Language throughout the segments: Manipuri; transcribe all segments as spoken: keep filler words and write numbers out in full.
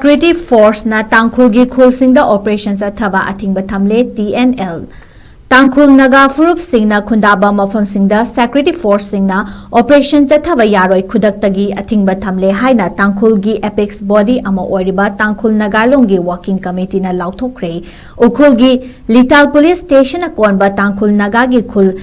Security Force ꯅ ꯇꯥꯡꯈꯨꯜꯒꯤ ꯈꯨꯜꯁꯤꯡꯗ operation ꯆꯠꯊꯕ ꯑꯊꯤꯡꯕ ꯊꯝꯂꯦ, T N L꯫ ꯇꯥꯡꯈꯨꯜ ꯅꯥꯒꯥ ꯐꯨꯔꯨꯞꯁꯤꯡꯅ ꯈꯨꯟꯗꯥꯕ ꯃꯐꯝꯁꯤꯡꯗ security force ꯁꯤꯡꯅ operation ꯆꯠꯊꯕ ꯌꯥꯔꯣꯏ, ꯈꯨꯗꯛꯇꯒꯤ ꯑꯊꯤꯡꯕ ꯊꯝꯂꯦ ꯍꯥꯏꯅ ꯇꯥꯡꯈꯨꯜꯒꯤ apex body ꯑꯃ ꯑꯣꯏꯔꯤꯕ ꯇꯥꯡꯈꯨꯜ ꯅꯥꯒꯥ ꯂꯣꯡꯒꯤ working committee ꯅ ꯂꯥꯎꯊꯣꯛꯈ꯭ꯔꯦ꯫ ꯎꯈ꯭ꯔꯨꯜꯒꯤ ꯂꯤꯇꯥꯜ police station ꯅ ꯀꯣꯟꯕ ꯇꯥꯡꯈꯨꯜ ꯅꯥꯒꯥꯒꯤ ꯈꯨꯜ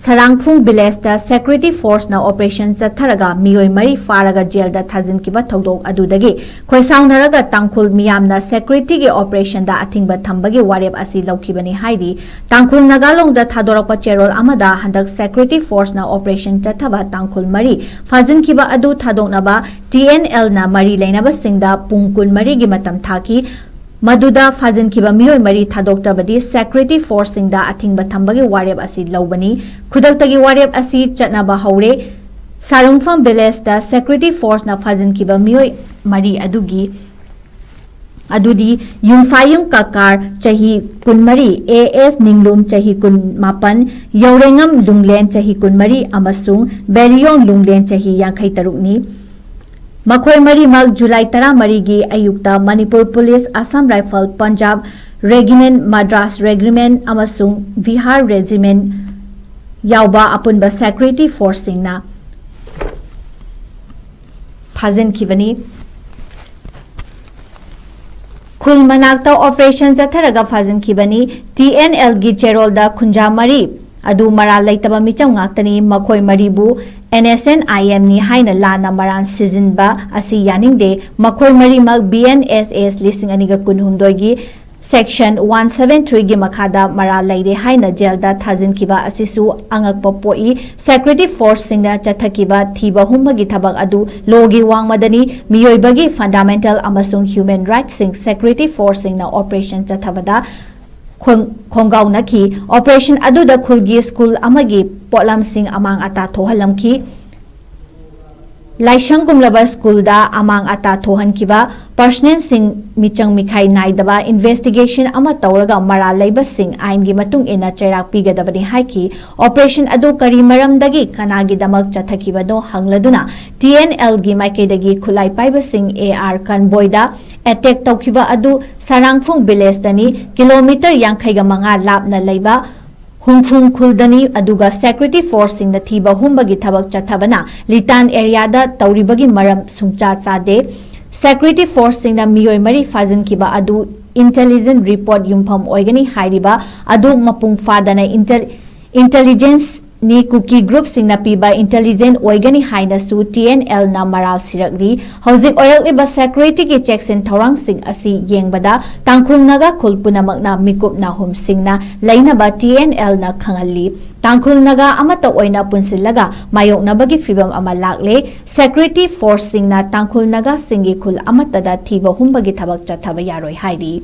ꯁꯔꯥꯡꯐꯨꯡ village ꯇ security force ꯅ operation ꯆꯠꯊꯔꯒ ꯃꯤꯑꯣꯏ ꯃꯔꯤ ꯐꯥꯔꯒ jail ꯗ ꯊꯥꯖꯤꯟꯈꯤꯕ ꯊꯧꯗꯣꯛ ꯑꯗꯨꯗꯒꯤ ꯈꯣꯏꯁꯥꯎꯅꯔꯒ ꯇꯥꯡꯈꯨꯜ ꯃꯤꯌꯥꯝꯅ security ꯒꯤ operation ꯗ ꯑꯊꯤꯡꯕ ꯊꯝꯕꯒꯤ ꯋꯥꯔꯦꯞ ꯑꯁꯤ ꯂꯧꯈꯤꯕꯅꯤ ꯍꯥꯏꯔꯤ꯫ ꯇꯥꯡꯈꯨꯜ ꯅꯥꯒꯥ ꯂꯣꯡꯗ ꯊꯥꯗꯣꯔꯛꯄ ꯆꯦꯔꯣꯜ ꯑꯃꯗ ꯍꯟꯗꯛ security force ꯅ operation ꯆꯠꯊꯕ ꯇꯥꯡꯈꯨꯜ ꯃꯔꯤ ꯐꯥꯖꯤꯟꯈꯤꯕ ꯑꯗꯨ ꯊꯥꯗꯣꯛꯅꯕ T N L ꯅ ꯃꯔꯤ ꯂꯩꯅꯕꯁꯤꯡꯗ ꯄꯨꯡ ꯀꯨꯟꯃꯔꯤ ꯒꯤ ꯃꯇꯝ ꯊꯥꯈꯤ꯫ ꯃꯗꯨꯗ ꯐꯥꯖꯤꯟꯈꯤꯕ ꯃꯤꯑꯣꯏ ꯃꯔꯤ ꯊꯥꯗꯣꯛꯇ꯭ꯔꯕꯗꯤ security force ꯁꯤꯡꯗ ꯑꯊꯤꯡꯕ ꯊꯝꯕꯒꯤ ꯋꯥꯔꯦꯞ ꯑꯁꯤ ꯂꯧꯕꯅꯤ꯫ ꯈꯨꯗꯛꯇꯒꯤ ꯋꯥꯔꯦꯞ ꯑꯁꯤ ꯆꯠꯅꯕ ꯍꯧꯔꯦ꯫ ꯁꯥꯔꯨꯡꯐꯝ village ꯇ security force ꯅ ꯐꯥꯖꯤꯟꯈꯤꯕ ꯃꯤꯑꯣꯏ ꯃꯔꯤ ꯑꯗꯨꯒꯤ ꯑꯗꯨꯗꯤ ꯌꯨꯝꯐꯥꯌꯨꯝ ꯀꯀꯥꯔ, ꯆꯍꯤ ꯀꯨꯟꯃꯔꯤ, A S ꯅꯤꯡꯂꯨꯝ, ꯆꯍꯤ ꯀꯨꯟꯃꯥꯄꯟ, ꯌꯧꯔꯦꯉꯝ ꯂꯨꯡꯂꯦꯟ, ꯆꯍꯤ ꯀꯨꯟꯃꯔꯤ, ꯑꯃꯁꯨꯡ ꯕꯦꯔꯤꯌꯣꯡ ꯂꯨꯡꯂꯦꯟ, ꯆꯍꯤ ꯌꯥꯡꯈꯩ ꯇꯔꯨꯛꯅꯤ꯫ ꯃꯈꯣꯏ ꯃꯔꯤꯃꯛ ꯖꯨꯂꯥꯏ ꯇꯔꯥꯃꯔꯤꯒꯤ ꯑꯌꯨꯛꯇ Manipur police, Assam Rifle, Punjab Regiment, Madras Regiment ꯑꯃꯁꯨꯡ Bihar Regiment ꯌꯥꯎꯕ ꯑꯄꯨꯟꯕ security force ꯁꯤꯡꯅ ꯐꯥꯖꯤꯟꯈꯤꯕꯅꯤ꯫ ꯈꯨꯜ ꯃꯅꯥꯛꯇ operation ꯆꯠꯊꯔꯒ ꯐꯥꯖꯤꯟꯈꯤꯕꯅꯤ꯫ T N L ꯒꯤ ꯆꯦꯔꯣꯜꯗ ꯈꯨꯟꯖꯥ ꯃꯔꯤ ꯑꯗꯨ ꯃꯔꯥꯜ ꯂꯩꯇꯕ ꯃꯤꯆꯝ ꯉꯥꯛꯇꯅꯤ꯫ ꯃꯈꯣꯏ ꯃꯔꯤꯕꯨ N S N I M ꯅꯤ ꯍꯥꯏꯅ ꯂꯥꯟꯅ ꯃꯔꯥꯜ ꯁꯤꯖꯤꯟꯕ ꯑꯁꯤ ꯌꯥꯅꯤꯡꯗꯦ꯫ ꯃꯈꯣꯏ ꯃꯔꯤꯃꯛ B N S S ꯂꯤꯁꯤꯡ ꯑꯅꯤꯒ ꯀꯨꯟꯍꯨꯝꯗꯣꯏꯒꯤ section one seven three ꯒꯤ ꯃꯈꯥꯗ ꯃꯔꯥꯜ ꯂꯩꯔꯦ ꯍꯥꯏꯅ jail ꯗ ꯊꯥꯖꯤꯟꯈꯤꯕ ꯑꯁꯤꯁꯨ ꯑꯉꯛꯄ ꯄꯣꯛꯏ꯫ Security force ꯁꯤꯡꯅ ꯆꯠꯊꯈꯤꯕ ꯊꯤꯕ ꯍꯨꯝꯕꯒꯤ ꯊꯕꯛ ꯑꯗꯨ law ꯒꯤ ꯋꯥꯡꯃꯗꯅꯤ꯫ ꯃꯤꯑꯣꯏꯕꯒꯤ fundamental ꯑꯃꯁꯨꯡ human rights ꯁꯤꯡ security force ꯁꯤꯡꯅ operation ꯆꯠꯊꯕꯗ ꯈꯣꯡ-, ꯈꯣꯡꯒꯥꯎꯅꯈꯤ꯫ Operation ꯑꯗꯨꯗ ꯈꯨꯜꯒꯤ school ꯑꯃꯒꯤ ꯄꯣꯠꯂꯝꯁꯤꯡ ꯑꯃꯥꯡ ꯑꯇꯥ ꯊꯣꯛꯍꯜꯂꯝꯈꯤ꯫ ꯂꯥꯏꯁꯪꯒꯨꯝꯂꯕ ꯁ꯭ꯀꯨꯜꯗ ꯑꯃꯥꯡ ꯑꯇꯥ ꯊꯣꯛꯍꯟꯈꯤꯕ ꯄꯔꯁꯅꯦꯜꯁꯤꯡ ꯃꯤꯆꯪ ꯃꯤꯈꯥꯏ ꯅꯥꯏꯗꯕ ꯏꯟꯚꯦꯁꯇꯤꯒꯦꯁꯟ ꯑꯃ ꯇꯧꯔꯒ ꯃꯔꯥꯜ ꯂꯩꯕꯁꯤꯡ ꯑꯥꯏꯟꯒꯤ ꯃꯇꯨꯡ ꯏꯟꯅ ꯆꯩꯔꯥꯛ ꯄꯤꯒꯗꯕꯅꯤ ꯍꯥꯏꯈꯤ꯫ ꯑꯣꯄꯔꯦꯁꯟ ꯑꯗꯨ ꯀꯔꯤ ꯃꯔꯝꯗꯒꯤ ꯀꯅꯥꯒꯤꯗꯃꯛ ꯆꯠꯊꯈꯤꯕꯅꯣ ꯍꯪꯂꯗꯨꯅ ꯇꯤ ꯑꯦꯟ ꯑꯦꯜꯒꯤ ꯃꯥꯏꯀꯩꯗꯒꯤ ꯈꯨꯠꯂꯥꯏ ꯄꯥꯏꯕꯁꯤꯡ ꯑꯦ ꯑꯥꯔ ꯀꯟꯕꯣꯏꯗ ꯑꯦꯇꯦꯛ ꯇꯧꯈꯤꯕ ꯑꯗꯨ ꯁꯔꯥꯡꯐꯨꯡ ꯚꯤꯂꯦꯖꯇꯅꯤ, ꯀꯤꯂꯣꯃꯤꯇꯔ ꯌꯥꯡꯈꯩꯒ ꯃꯉꯥ ꯂꯥꯞꯅ ꯂꯩꯕ ꯍꯨꯝꯐꯨꯡ ꯈꯨꯜꯗꯅꯤ, ꯑꯗꯨꯒ ꯁꯦꯀ꯭ꯌꯨꯔꯤꯇꯤ ꯐꯣꯔꯁꯁꯤꯡꯅ ꯊꯤꯕ ꯍꯨꯝꯕꯒꯤ ꯊꯕꯛ ꯆꯠꯊꯕꯅ ꯂꯤꯇꯥꯟ ꯑꯦꯔꯤꯌꯥꯗ ꯇꯧꯔꯤꯕꯒꯤ ꯃꯔꯝ ꯁꯨꯡꯆꯥ ꯆꯥꯗꯦ꯫ ꯁꯦꯀ꯭ꯌꯨꯔꯤꯇꯤ ꯐꯣꯔꯁꯁꯤꯡꯅ ꯃꯤꯑꯣꯏ ꯃꯔꯤ ꯐꯥꯖꯤꯟꯈꯤꯕ ꯑꯗꯨ ꯏꯟꯇꯦꯂꯤꯖꯦꯟ ꯔꯤꯄꯣꯔꯠ ꯌꯨꯝꯐꯝ ꯑꯣꯏꯒꯅꯤ ꯍꯥꯏꯔꯤꯕ ꯑꯗꯨ ꯃꯄꯨꯡ ꯐꯥꯗꯅ ꯏꯟꯇꯦ-, ꯏꯟꯇꯦꯂꯤꯖꯦꯟꯁꯅꯤ, ꯀꯨꯀꯤ ꯒ꯭ꯔꯨꯞꯁꯤꯡꯅ ꯄꯤꯕ ꯏꯟꯇꯦꯂꯤꯖꯦꯟ ꯑꯣꯏꯒꯅꯤ ꯍꯥꯏꯅꯁꯨ ꯇꯤ ꯑꯦꯟ ꯑꯦꯜꯅ ꯃꯔꯥꯜ ꯁꯤꯔꯛꯂꯤ꯫ ꯍꯧꯖꯤꯛ ꯑꯣꯏꯔꯛꯂꯤꯕ ꯁꯦꯀ꯭ꯌꯨꯔꯤꯇꯤꯒꯤ ꯆꯦꯛꯁꯤꯟ ꯊꯧꯔꯥꯡꯁꯤꯡ ꯑꯁꯤ ꯌꯦꯡꯕꯗ ꯇꯥꯡꯈꯨꯜ ꯅꯥꯒꯥ ꯈꯨꯜ ꯄꯨꯝꯅꯃꯛꯅ ꯃꯤꯀꯨꯞ ꯅꯥꯍꯨꯝꯁꯤꯡꯅ ꯂꯩꯅꯕ ꯇꯤ ꯑꯦꯟ ꯑꯦꯜꯅ ꯈꯪꯍꯜꯂꯤ꯫ ꯇꯥꯡꯈꯨꯜ ꯅꯥꯒꯥ ꯑꯃꯠꯇ ꯑꯣꯏꯅ ꯄꯨꯟꯁꯤꯜꯂꯒ ꯃꯥꯌꯣꯛꯅꯕꯒꯤ ꯐꯤꯚꯝ ꯑꯃ ꯂꯥꯛꯂꯦ꯫ ꯁꯦꯀ꯭ꯌꯨꯔꯤꯇꯤ ꯐꯣꯔꯁꯁꯤꯡꯅ ꯇꯥꯡꯈꯨꯜ ꯅꯥꯒꯥꯁꯤꯡꯒꯤ ꯈꯨꯜ ꯑꯃꯠꯇꯗ ꯊꯤꯕ ꯍꯨꯝꯕꯒꯤ ꯊꯕꯛ ꯆꯠꯊꯕ ꯌꯥꯔꯣꯏ ꯍꯥꯏꯔꯤ꯫